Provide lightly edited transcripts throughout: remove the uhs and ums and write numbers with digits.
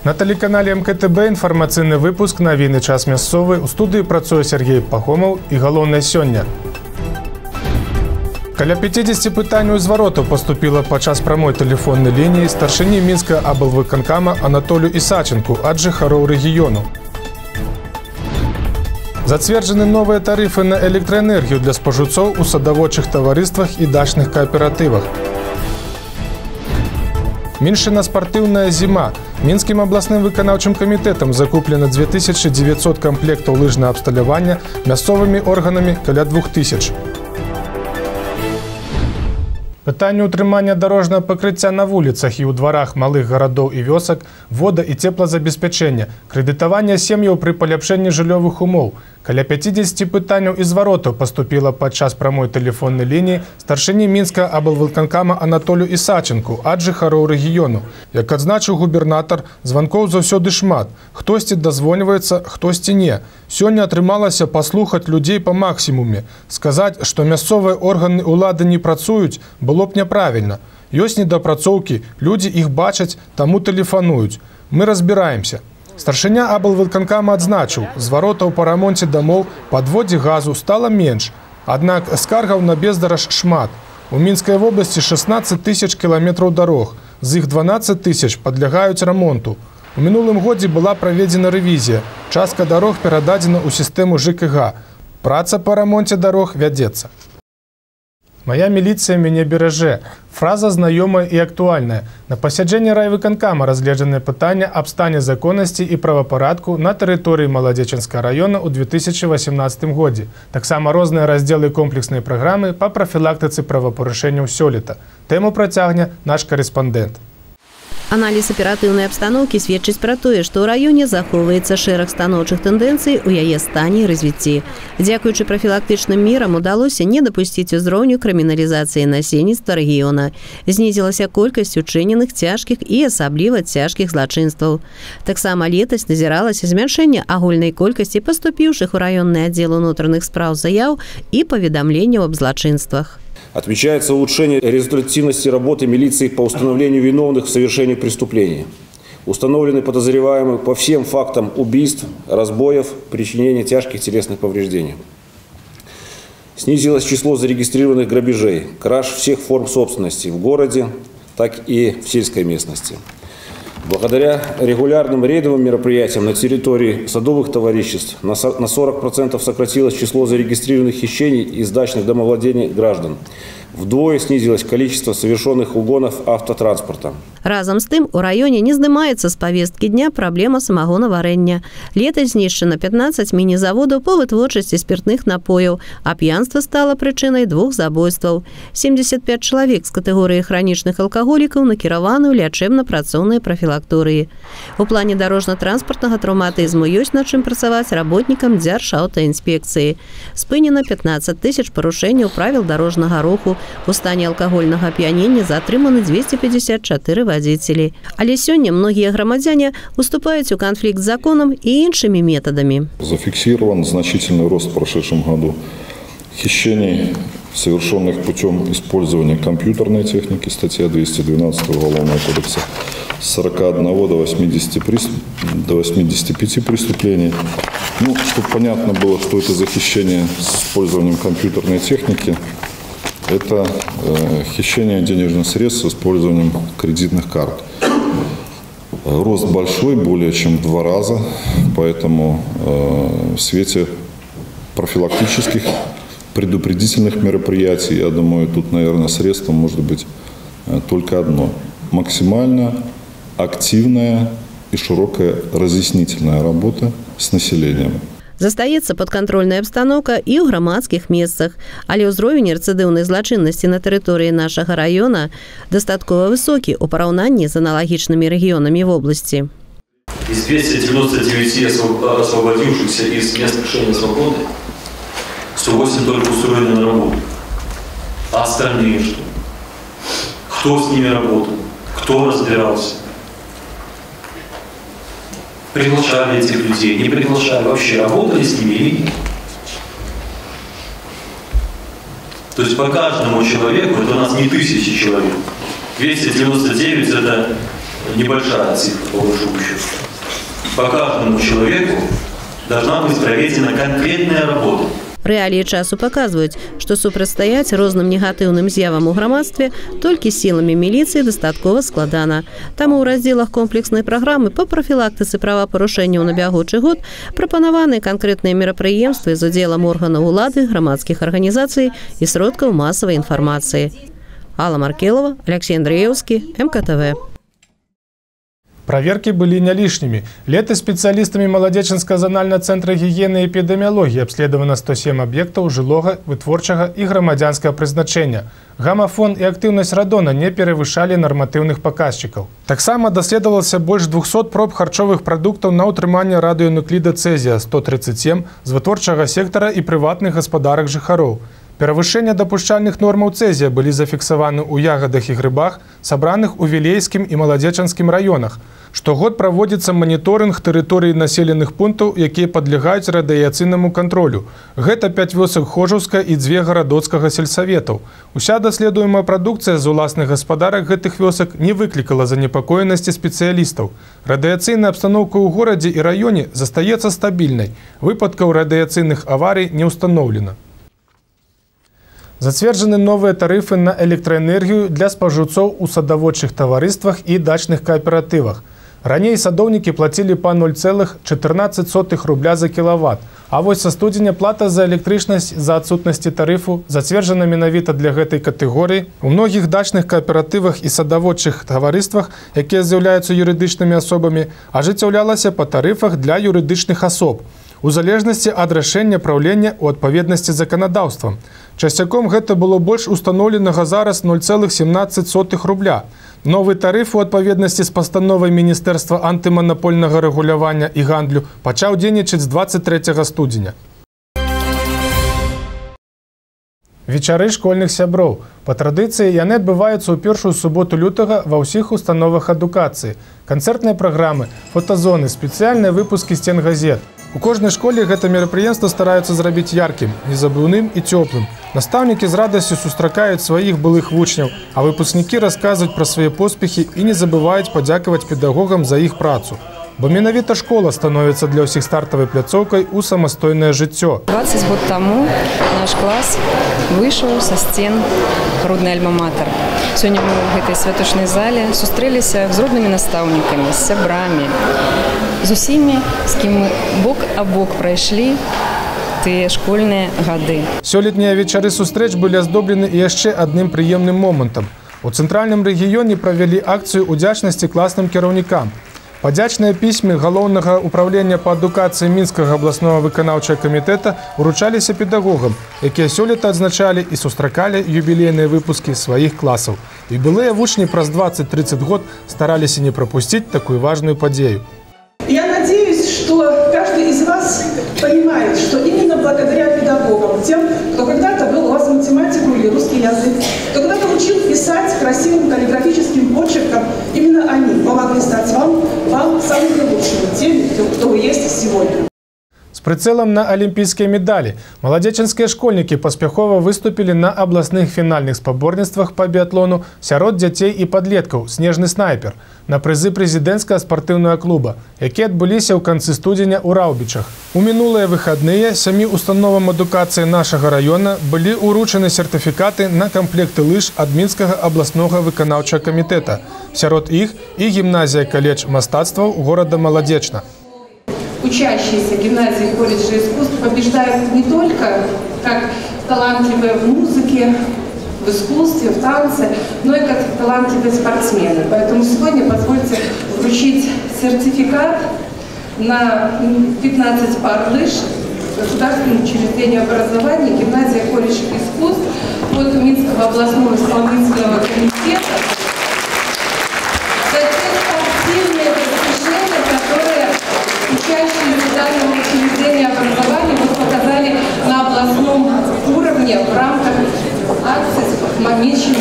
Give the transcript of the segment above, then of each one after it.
На тэлеканале МКТБ інфармацыйны выпуск «Навіны час мясцовы». У студыі працуе Сергей Пахомаў і галоўнае сёння. Каля 50 пытанняў і зваротаў паступіла падчас прамой тэлефоннай лініі старшыні Мінскага аблвыканкама Анатолю Ісаченку ад жыхароў рэгіёну. Зацверджаны новыя тарыфы на электраэнергію для спажыўцоў у садаводчых таварыствах і дачных кааператывах. Міншчына спартыўная зіма. Мінскім абласным выканаўчым камітэтам закуплена 2900 камплектаў лыжнага абсталявання, мясцовымі органамі каля 2000. Пытанне ўтрымання дарожнага пакрыцця на вуліцах і ў дварах малых гарадоў і вёсак, вода- і цеплазабеспячэнне, крэдытаванне сем'яў пры паляпшэнні жыллёвых умоў. Каля 50 пытанняў і зваротаў паступіла падчас прамой тэлефоннай лініі старшыні Мінскага аблвыканкама Анатолю Ісаченку ад жыхароў рэгіёну. Як адзначыў губернатар, званкоў заўсёды шмат. Хтосьці дазвоньваецца, хтосьці не. Сёння атрымалася паслухаць людзей па максімуме. Сказаць, што мясцовыя органы ўлады не працуюць, было б няправільна. Ёсць недапрацоўкі, людзі іх бачаць, таму тэлефануюць. Мы разбіраемся. Старшыня аблвыканкама адзначыў, зваротаў па рамонце дамоў, падводзе газу стала менш. Аднак скаргаў на бездараж шмат. У Мінскай вобласці 16 тысяч кіламетраў дарог, з іх 12 тысяч падлягаюць рамонту. У мінулым годзе была праведзена рэвізія. Частка дарог перададзена ў сістэму ЖКГ. Праца па рамонце дарог вядзецца. «Мая міліцыя мяне беражэ». Фраза знаёмая і актуальная. На пасяджэнні райвыканкама разгледжанае пытанне аб стане законнасці і правапарадку на тэрыторыі Маладзечанскага раёна ў 2018 годзе. Таксама розныя раздзелы комплекснай праграмы па прафілактыцы правапарушэнняў сёлета. Тэму працягне наш карэспандэнт. Аналіз аператыўнай абстаноўкі сведчыць пра тое, што ў раёне захоўваецца шэраг станоўчых тэндэнцый у яе стане і развіцці. Дзякуючы прафілактычным мерам удалося не дапусціць узроўню крыміналізацыі насельніцтва рэгіёна. Знізілася колькасць учыненых цяжкіх і асабліва цяжкіх злачынстваў. Таксама летась назіралася змяншэнне агульнай колькасці паступіўшых у раённы аддзел унутраных спраў заяў і паведамленняў аб злачынствах. Отмечается улучшение результативности работы милиции по установлению виновных в совершении преступлений. Установлены подозреваемые по всем фактам убийств, разбоев, причинения тяжких телесных повреждений. Снизилось число зарегистрированных грабежей, краж всех форм собственности в городе, так и в сельской местности. Благодаря регулярным рейдовым мероприятиям на территории садовых товариществ на 40% сократилось число зарегистрированных хищений из дачных домовладений граждан. Вдвое снизилось количество совершенных угонов автотранспорта. Разам з тым у раёне не здымаецца з павесткі дня праблема самагонаварэння. Летась знішчана 15 міні-заводаў па вытворчасці спіртных напояў, а п'янства стала прычынай двух забойстваў. 75 чалавек з катэгорыі хранічных алкаголікаў накіраваны ў лячэбна-працоўныя прафілакторыі. У плане дарожна-транспартнага траўматызму ёсць над чым працаваць работнікам дзяржаўтаінспекцыі. Спынена 15 тысяч парушэнняў правіл дарожнага руху. У стане алкагольнага ап'янення затрыманы 254 водителей. Але сёння многія грамадзяне уступаюць у канфлікт з законам і іншымі метадамі. Зафиксирован значительный рост в прошедшем году хищений, совершенных путем использования компьютерной техники, статья 212 Уголовного кодекса, с 41 до 85 преступлений. Ну, чтобы понятно было, что это за хищение с использованием компьютерной техники, это хищение денежных средств с использованием кредитных карт. Рост большой, более чем в 2 раза, поэтому в свете профилактических предупредительных мероприятий, я думаю, тут, наверное, средство может быть только одно. Максимально активная и широкая разъяснительная работа с населением. Застаецца падкантрольная абстаноўка і ў грамадскіх месцах. Але ўзровень рэцыдыўнай злачыннасці на тэрыторыі нашага раёна дастаткова высокі ў параўнанні з аналагічнымі рэгіёнамі вобласці. Из 299 освободившихся из мест лишения свободы 108 только устроены на работу. А остальные что? Кто с ними работал? Кто разбирался? Приглашали этих людей, не приглашали, вообще работали с ними или нет? То есть по каждому человеку, это у нас не тысячи человек, 299 это Небольшая цифра, по большому счету. По каждому человеку должна быть проведена конкретная работа. Рэаліі часу паказваюць, што супрацьстаяць розным негатыўным з'явам у грамадстве толькі сіламі міліцыі дастаткова складана. Таму ў раздзелах комплекснай праграмы па прафілактыцы правапарушэнняў на бягучы год прапанаваны канкрэтныя мерапрыемствы з удзелам органаў улады, грамадскіх арганізацый і сродкаў масавай інфармацыі. Алла Маркелова, Алексей Андреевский, МКТВ. Проверки были не лишними. Летась специалистами Молодечненского зонального центра гигиены и эпидемиологии обследовано 107 объектов жилого, вытворчага и громадянского призначения. Гамафон и активность радона не перевышали нормативных показчиков. Таксама даследавалася больш 200 проб харчовых прадуктаў на ўтрыманне радыёнукліда цэзія 137 з вытворчага сектара і прыватных гаспадарак жыхароў. Перавышэнне дапушчальных нормаў цэзія былі зафіксаваны ў ягадах і грыбах, сабраных у Вілейскім і Маладзечанскім раёнах. Штогод праводзіцца маніторынг тэрыторыі населеных пунктаў, якія падлягаюць радыяцыйнаму кантролю. Гэта 5 вёсак Хожаўска і 2 гарадоцкага сельсаветаў. Уся даследуемая прадукцыя з уласных гаспадарак гэтых вёсак не выклікала занепакоенасці спецыялістаў. Радыяцыйная абстаноўка ў горадзе і раёне застаецца стабільнай. Выпадкаў радыяцыйных аварый не ўстаноўлена. Зацверджаны новыя тарыфы на электраэнергію для спажыўцоў у садаводчых таварыствах і дачных кааператывах. Раней садоўнікі плацілі па 0,14 рубля за кілават. А вось са студзеня плата за электрычнасць за адсутнасці тарыфу зацверджана менавіта для гэтай катэгорыі. У многіх дачных кааператывах і садаводчых таварыствах, якія з'яўляюцца юрыдычнымі асобамі, ажыццяўлялася па тарыфах для юрыдычных асоб, у залежнасці ад рашэння праўлення ў адпаведнасці з заканадаўствам. Часцяком гэта было больш устаноўленага зараз 0,17 рубля. Новы тарыф у адпаведнасці з пастановай Міністэрства антыманапольнага рэгулявання і гандлю пачаў дзейнічаць з 23 студзеня. Вечары школьных сяброў. Па традыцыі яны адбываюцца ў першую суботу лютага ва ўсіх установах адукацыі. Канцэртныя праграмы, фотазоны, спецыяльныя выпускі сценгазет. У кожнай школе гэта мерапрыемства стараюцца зрабіць яркім, незабыўным і цёплым. Настаўнікі з радасцю сустракаюць сваіх былых вучняў, а выпускнікі расказваюць пра свае поспехі і не забываюць падзякаваць педагогам за іх працу. Бо менавіта школа становіцца для ўсіх стартавай пляцоўкай у самастойнае жыццё. 20 год таму наш клас выйшаў са сцен роднай альма-матэр. Сёння мы ў гэтай святочнай зале сустрэліся з роднымі настаўнікамі, з сябрамі, з усімі, з кім мы бок а бок прайшлі тыя школьныя гады. Сёлетнія вечары сустрэч былі аздоблены і яшчэ адным прыемным момантам. У цэнтральным рэгіёне правялі акцыю удзячнасці класным кіраўнікам. Падзячныя пісьмы галоўнага ўпраўлення па адукацыі Мінскага абласнога выканаўчага камітэта уручаліся педагогам, якія сёлета адзначалі і сустракалі юбілейныя выпускі сваіх класаў. І былыя вучні праз 20-30 год стараліся не прапусціць такую важную падзею. Я надеюсь, что каждый из вас понимает, что именно благодаря педагогам, тем, кто когда-то был у вас математику или русский язык, кто когда-то учил писать красивым каллиграфическим почерком, именно они помогли стать вам самыми лучшими, теми, кто вы есть сегодня. С прыцэлам на алімпійскія медалі маладзечанскія школьнікі паспяхова выступілі на абласных фінальных спаборніцтвах па біятлону сярод дзяцей і падлеткаў «Снежны снайпер» на прызы прэзідэнцкага спартыўнага клуба, якія адбыліся ў канцы студзеня ў Раўбічах. У мінулыя выхадныя сямі установам адукацыі нашага раёна былі ўручаны сертыфікаты на камплекты лыж ад Мінскага абласнога выканаўчага камітэта. Сярод іх і гімназія каледж мастацтваў горада Маладзечна. Учащиеся гимназии и колледжа искусств побеждают не только как талантливые в музыке, в искусстве, в танце, но и как талантливые спортсмены. Поэтому сегодня позвольте вручить сертификат на 15 пар лыж государственному учреждению образования гимназия колледж искусств от Минского областного исполнительного комитета за те спортивные достижения, которые учащиеся данного учреждения образования показали на областном уровне в рамках акции «Мамичи».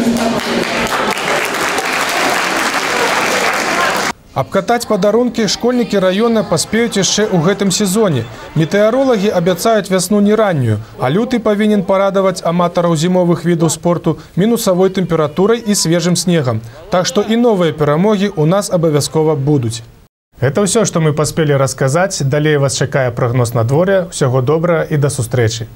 Абкатаць падарункі школьнікі раёна паспеюць яшчэ ў гэтым сезоне. Метэаролагі абяцаюць вясну не раннюю, а люты павінен парадаваць аматараў зімовых відаў спорту мінусавой тэмпературай і свежым снегам. Так што і новыя перамогі ў нас абавязкова будуць. Гэта ўсё, што мы паспелі расказаць. Далей вас чакае прагноз надвор'я. Усяго добрага і да сустрэчы.